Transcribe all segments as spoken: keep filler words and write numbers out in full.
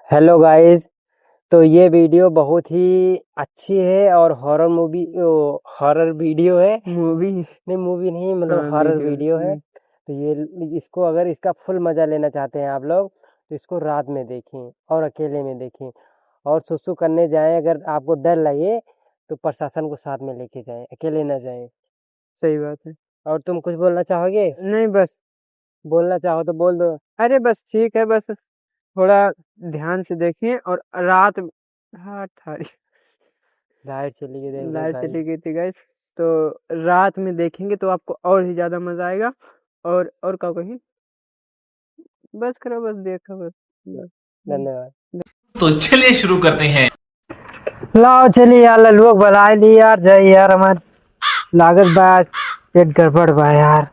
Hello guys, तो ये video बहुत ही अच्छी है और horror movie, ओ, horror video है। Movie? नहीं, movie नहीं, मतलब हाँ, horror video। Video है। हम्म। तो ये, इसको अगर, इसका full मज़ा लेना चाहते हैं आप लोग, तो इसको रात में देखें और अकेले में देखें। और सुसु करने जाएं, अगर आपको डर लगे, तो प्रशासन को साथ में लेके जाएं, अकेले ना जाएं। सही बात है। और तुम कुछ बोलना चाहोगे? नहीं, बस। बोलना चाहो तो बोल दो। अरे बस ठीक है, बस थोड़ा ध्यान से देखिए और रात, हाँ, थारी। Light चली गई, देख लो light guys। चली गई थी guys, तो रात में देखेंगे तो आपको और ही ज़्यादा मज़ा आएगा। और, और का कही? बस करो, बस देखो, बस। धन्यवाद। तो चलिए शुरू करते हैं। लाओ चली यार, लल्लुआ के बलाय ली यार, जाई यार, हमार लागत बा पेट गड़बड़ बा यार।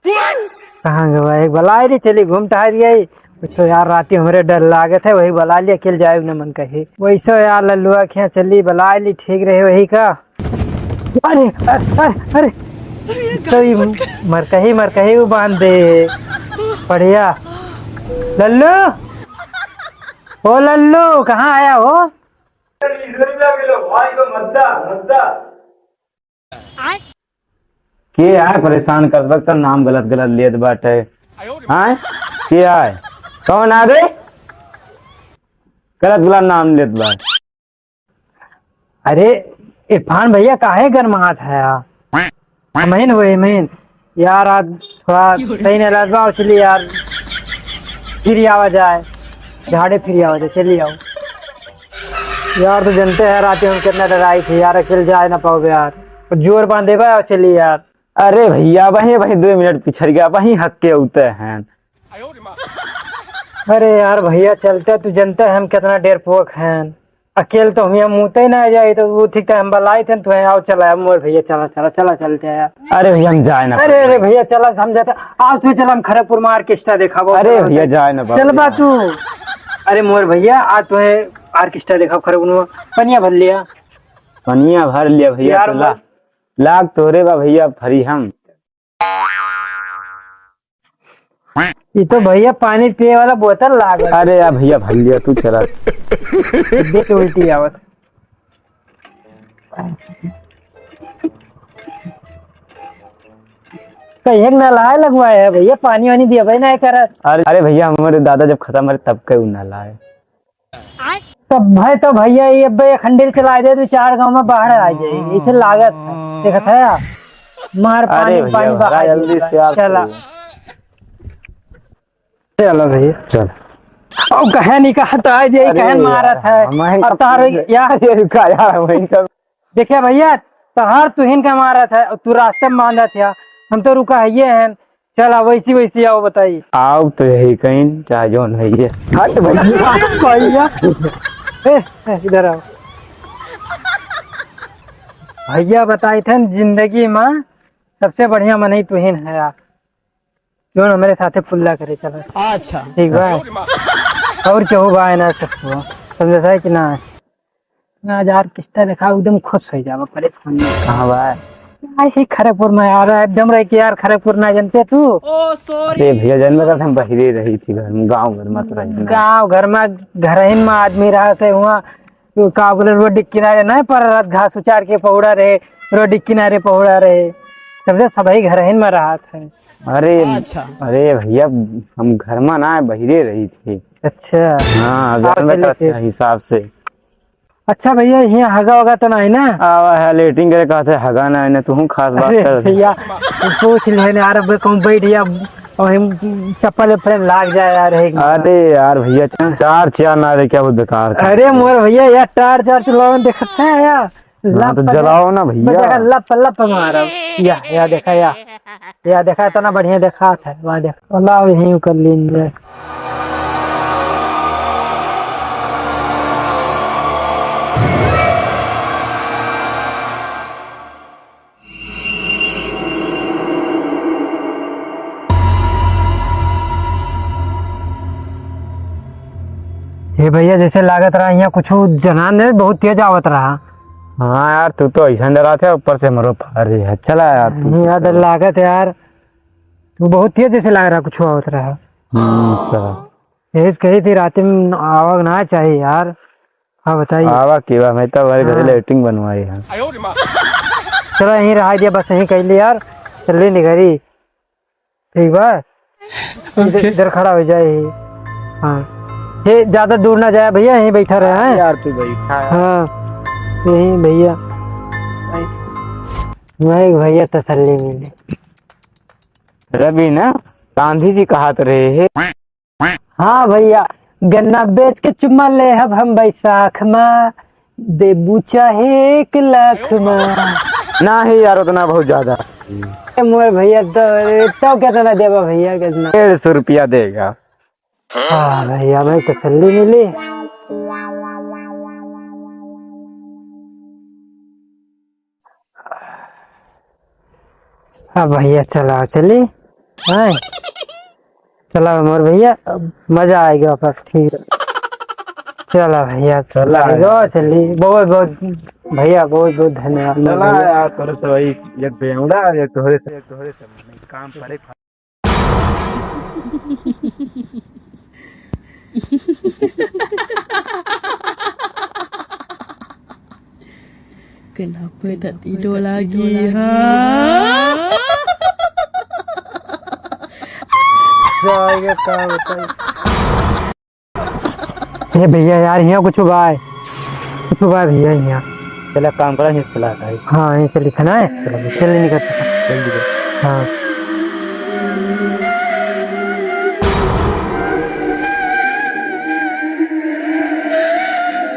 कहाँ गवा एक बलाय ली, चली घूम टहर गई। कुछ तो यार राती हमरे डर लागत है, वही बलाय ली, अकेल जाए न मन कहे। वैसे यार लल्लुआ के यहाँ चली बलाय ली, ठीक रहे वही का। अरे, अरे, अरे, अरे। तो ये मरकही, मरकही वो बांध दे। बढ़िया। लल्लू, ओ लल्लू, कहाँ आया हो? के आय परेशान करत बा, नाम गलत गलत लेत बाटे। आय? के आय? कौन आ रे? गलत गलत नाम लेत बा। अरे इरफान भैया, काहे गरमात है यार? हमहिन वही महीन यार, आज थोड़ा सही नहीं लग रहा, चलिए यार, फिर आवा जाए, झाड़े फिर आवा जाए, चलिए आओ यार। तो जानते हैं रात में हम कितना डराई थी यार, अकेले जाए ना पाओगे यार, और जोर बांधे बा, चलिए यार। अरे भैया, वहीं, वहीं दो मिनट पिछड़ गया, वहीं हक के उते हैं। अरे यार भैया, चलते, तू जानते हैं हम कितना डेरपोक हैं। अकेल तो हम यहाँ मुँहते ही ना जाए, तो वो ठीक था, हम बलाई थे, तू आओ, चला मोर भैया, चला, चला, चला, चलते हैं यार। अरे भैया, हम जाए ना अरे, पाएंगे। अरे भैया, चला, हम जाते, आओ तू, चला, हम खड़गपुर में orchestra देखाबो। अरे भैया, जाए ना पाएंगे। चल बा तू। अरे मोर भैया, आज तुम्हें orchestra देखाओ खड़गपुर में। पनिया भर लिया। पनिया भर लिया भैया, यार, तो ला, लाग तोरे बा भैया, फरी हम। ये तो भैया पानी पिए वाला बोतल लाग। अरे यार भैया, भर लिया तू, चला। देख उल्टी आवत। कहीं एक नलाय लगवाए है भैया, पानी वानी दिया भाई ना करत। अरे, अरे भैया, हमारे दादा जब खत्म रहे तब के उ नलाय। तब भाई, तो भैया ये अब एक खंडील चला दे तो चार गांव में बाढ़ आ जाए, इसे लागत है। देखत है यार, मार अरे पानी, भैया, पानी भरा बहा जल्दी दिया। से यार चला। तू। चलो भैया। चल। अब कहे नहीं कहा तो आ जाए, अरे कहे यार, मारत है। हमारे अब तार कब यार। ये रुका यार, वहीं का। देखिए भैया, तहार तुहिन का मारत है, तू रास्ते में बांधत है, हम तो रुका है ये हैं। चला, वैसी, वैसी आओ, बताई। आओ तो यही कहीं, चाहे जौन है ये। हट भैया। भैया। ए, ए, इधर आओ। भैया बताई थे, जिंदगी में सबसे बढ़िया मनई तुहिन है यार। जौन हमरे साथे पुल्ला करे, चला। अच्छा। ठीक बा? और केहू बा ना सबको। समझे है कि ना? आज orchestra देखा, एकदम खुश हो जावा, परेशान मत। कहाँ बा? आई ही खड़गपुर में यार, एकदम रह के यार, खड़गपुर ना जानते तू? Oh, sorry। अरे भैया, जन्म कर हम बहिरे रही थी घर में, गाँव घर में तो रही ना। गाँव घर में, घरहिन में आदमी रहत है, हुआँ का बोले, रोड किनारे नहीं पर रहत, घास उचार के पहुड़ा रहे, रोड किनारे पहुड़ा रहे, समझे, सबही घरहिन में रहत है। अरे, अच्छा। अरे भैया, हम घर में ना, बहिरे रही थी। अच्छा। हाँ, घर में चलिए का फिर। हिसाब से। अच्छा भैया, यहाँ हगा वगा तो नहीं ना? आवा है, लेटरिन करे कहते हगा ना, इन्हें तू खास बात अरे कर। भैया, पूछ ले ना यार, अब कहूँ बैठ या, वहीं चप्पल उप्पल लाग जाए यार, एक बार। अरे यार भैया, टार्च यार ना रे, क्या वो बेकार कर अरे दिया। मोर भैया, यार टार्च वार्च लावन देखता है यार। हाँ, तो लप, जलाओ ना भैया। देखा, लप, लप मारो। या, या देखा, या। या देखा, इतना बढ़िया देखा था। वाह, देखा। वाला यहीं कर लीजिए। हे भैया, जैसे लागत रहा, यहाँ कुछ जनान है, बहुत तेज आवत रहा। हाँ यार, तू तो ऐसा डरा था, ऊपर से हमरो फार रही है। चला यार, तू नहीं यार, डर लागत है यार, तू बहुत तेज जैसे लाग रहा, कुछ आवत रहा। हम्म, चला। यही से कही थी, राती में आवा ना चाहिए यार। हाँ, बताइए। आवा के बा, मैं तो हमारे घरे हाँ। लेटरिन बनवाई है। चलो, यहीं रहा दिया, बस यहीं कह ली यार, चल रही निकरी। ठीक बा, इधर, OK। इधर खड़ा हो जाए। हाँ, ये ज्यादा दूर ना जाए भैया, यहीं बैठा रहे हैं। यार, तू बैठा है। हाँ, यहीं भैया, मैं भैया तसल्ली मिली। रवि ना, गांधी जी कहत रहे हैं। हाँ भैया, गन्ना बेच के चुम्मा लेहब हम बैसाख मा, देबू चाहे एक लाख मा। नाही यार, उतना बहुत ज्यादा। ए मोर भैया, तो, तो कितना देबा भैया, कितना? डेढ़ सौ रुपया देगा। हाँ भैया, मैं तसल्ली मिली। अब भैया चला चली, हैं? चला मोर भैया, अब मजा आएगा पर ठीक। चला भैया, चला चला यार। चली। बहुत बहुत भैया, बहुत बहुत धन्यवाद मोर चला भैया। यार, तोरे तो वही एक बेवड़ा, एक तोहरे से, एक तोहरे से काम करे। केना पे धती डोला गी हा। जाएगा का बताई। ए भैया यार, हियाँ कुछ बा है, कुछ बा है भैया हियाँ। चला काम करा, हियाँ चला है। हाँ, यहीं से लिखना है। चला, चल निकल। जल्दी कर। हाँ।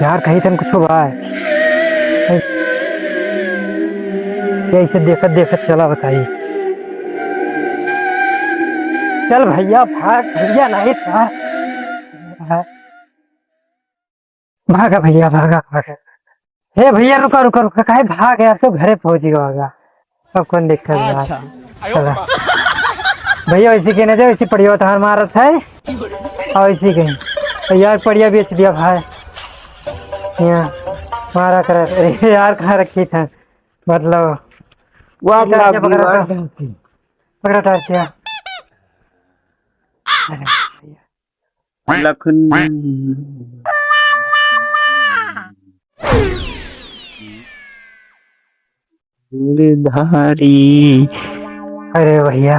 यार, कहीं तन कुछ बा है। ये ऐसे देखत देखत चला बताई। चल भैया, भाग भैया, नहीं था। भागा भैया, भागा, भागा। हे भैया, रुका, रुका, रुका, काहे भाग यार, तो घरे पहुंच गया होगा। अब कौन दिक्कत बा? अच्छा। चला। भैया, वैसे के ना जाओ, वैसे पड़िया तहार मारत है। और वैसे के। तो यार, पड़िया बेच दिया भाई। यहाँ मारा कर। अरे यार, कहाँ रखी था? मतलब, वाह, टार्चिया पकड़ा, पकड़ा, टार्चिया। अरे भैया। लखन धारी। अरे भैया।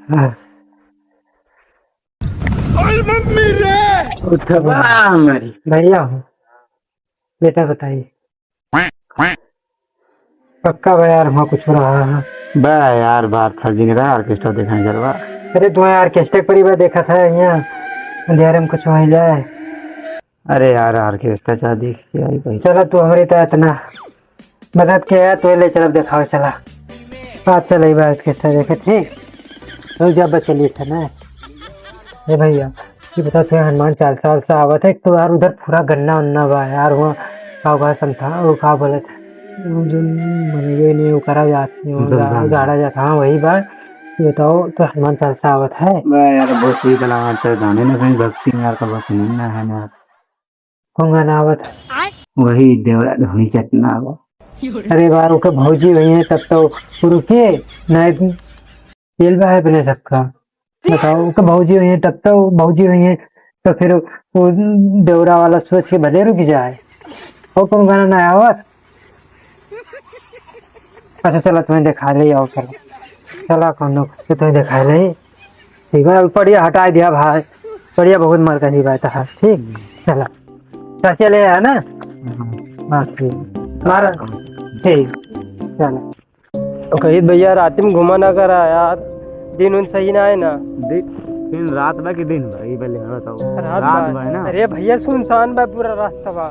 हाँ। ओए मम्मी रे! उठवा हमारी। भैया हो। बेटा बताइए। पक्का बा यार, वहाँ कुछ हो रहा है। बा यार, बात फर्जी नहीं रहा, orchestra देखने चलवा। अरे, तू orchestra के परिवार देखा था यहाँ, अंधेरे में कुछ हो ही जाए। अरे यार, orchestra चाह देख के आई भाई। चला, तू हमारी तरह इतना मदद के है, तो ले चलब देखावे चला। आज चल, ई बार orchestra देखे, ठीक? तो जब चलिए था ना। ए भैया, ये बता, तुहे हनुमान चालीसा वालसा आवत है? एक तो यार, उधर पूरा गन्ना उन्ना बा यार, वहाँ का बा समथा, वो का बोलत, वो जो मनवे नहीं, वो करा जात, वो गा-, गाड़ा जात, हाँ, वही बा। ये बताओ, तो हनुमान चालीसा आवत है? बा यार, बहुत सही कला, हनुमान चालीसा गाने ना, कहीं भक्ति में यार, का बस नहीं ना है ना। कौन गाना आवत है? वही देवरा ढोली चटना आवत। अरे बा, ओके भौजी हुई है तब तो, रुके, नहीं, तेल बा है अपने सबका। बताओ, ओके भौजी हुई है तब तो, भौजी हुई है तो फिर वो देवरा वाला सोच के भले रुक जाए। और कौन गाना ना आवत? अच्छा, चला, तुम्हें देखा ले, आओ, चला। चला, कौनो, तो तुम्हें देखा ले। ठीक है, अब पड़िया हटाई दिया भाई, पड़िया बहुत मर गई बात है, ठीक, चला। चाचा ले आया ना? हाँ, ठीक, मारा, ठीक, चला। कहित भैया, रात में घुमा ना करा यार, दिन उन सही ना है ना। दिन, दिन रात बा कि दिन बा, ई पहले हाँ बताओ। रात रात बा। बा ना? अरे भैया, सुनसान बा पूरा रास्ता बा।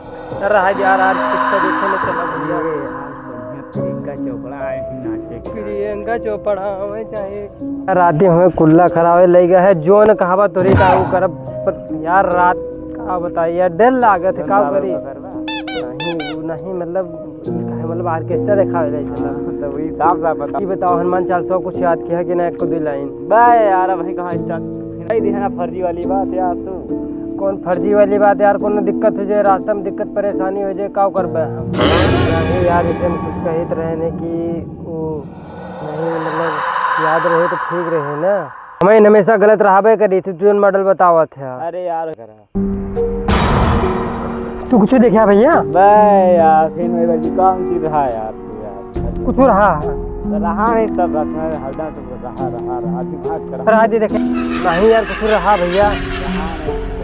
यार, रहा यार, यार, किस्सा देखे में चला भैया। ये यार, बढ़िया प्रियंका चोपड़ा आए हैं नाचे के। प्रियंका चोपड़ा आवे चाहे। राती हमें कुल्ला करावे ले गया है, जो न कहावा तोरी का वो करब, पर यार, रात का बताई यार, डर लागत है, डर का लागत करी? है, करबा? नहीं, वो नहीं, मतलब, ई काहे, मतलब, orchestra देखावे ले चला। हाँ, तो वही साफ साफ बता। ई बताओ, हनुमान चालीसा कुछ याद किया कि ना, एक को दो लाइन? बे यार, अभी कहाँ start? नहीं दिया ना, फर्जी वाली बात यार तू। कौन फर्जी वाली बात यार? कोनो दिक्कत हो जाए, रास्ता में दिक्कत परेशानी हो जाए, का करबे हम? नहीं यार, इसे हम कुछ कहित रहे ने कि वो नहीं, मतलब, याद रहे तो ठीक रहे ना। हमें हमेशा गलत रहाबे करी, तू जोन model बतावत है। अरे यार, करा। तू कुछ देख्या भइया? बे यार, फिर वही बात, कौन चीज रहा यार, तू यार? कुछ रहा है? तो रहा नहीं, सब रात में हरदम तो रहा, रहा, रहा, दिमाग खराब। रहा दे देखे। नहीं यार, कुछ रहा भइया। रहा नहीं, कुछ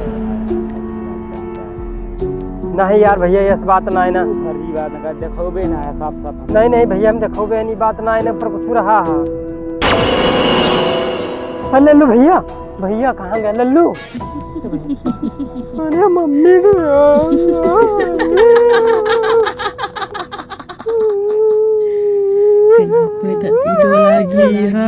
रहा। नहीं यार भइया, यस बात ना है ना। फर्जी बात ना कर, देखोबे ना है, साफ साफ हम नहीं, नहीं भइया, हम देखोबे नहीं, बात ना है ना, पर कुछ रहा है। अरे लल्लू भइया, भइया कहाँ गया लल्लू? अरे मम्मी के यार। कहीं पे धरती डोला गई है।